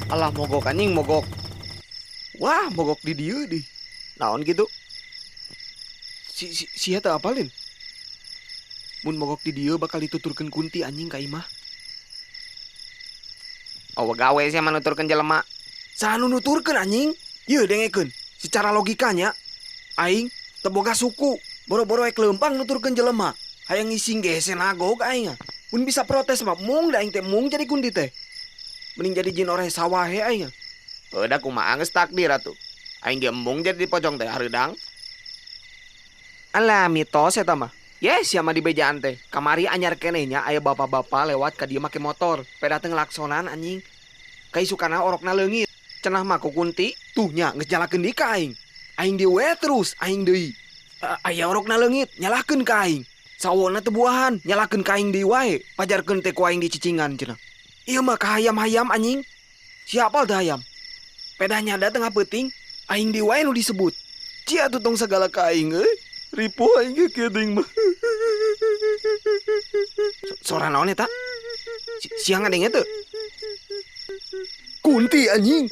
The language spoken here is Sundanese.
Alah, mogok anjing, mogok. Wah, mogok di dieu di. Naon gitu? Si si sia teu apalin. Mun mogok di dieu bakal dituturkeun kunti anjing ka imah. Oh, gawe sia mah nuturkeun jelema. Saha nu nuturkeun, anjing? Yeuh, dengekeun. Secara logikanya aing teu boga suku, boro-boro ek leumpang nuturkeun jelema. Hayang ngising ge hese nagog aing ah. Mun bisa protes mah mung da aing teh mung jadi kunti teh. Mending jadi jin oreh sawah he aing ah. Heuh, da kumaha geus takdir atuh. Aing ge embung jadi pocong teh hareudang. Alah, mitos eta mah. Yes, sia mah dibejaan teh. Kamari anyar keneh nya aya bapak-bapak lewat ka dieu make motor. Peda teh ngelaksonan anjing. Kaisukana orokna leungit. Cenah mah ku kunti, tuh nya geus nyalakeun deui ka aing. Aing deui we terus, aing deui. Aya orokna leungit, nyalahkeun ka aing. Sawona teu buahan, nyalahkeun ka aing deui wae. Pajarkeun teh ku aing dicicingan cenah. Ieu mah kahayam-hayam anjing. Sia apal teu hayam? Pedah nyada tengah peuting, aing deui wae nu disebut. Cia atuh tong sagala ka aing euy. Ripuh aing ge kieu deui mah. Sora naon eta? Sia ngadenge teu? Kunti anjing.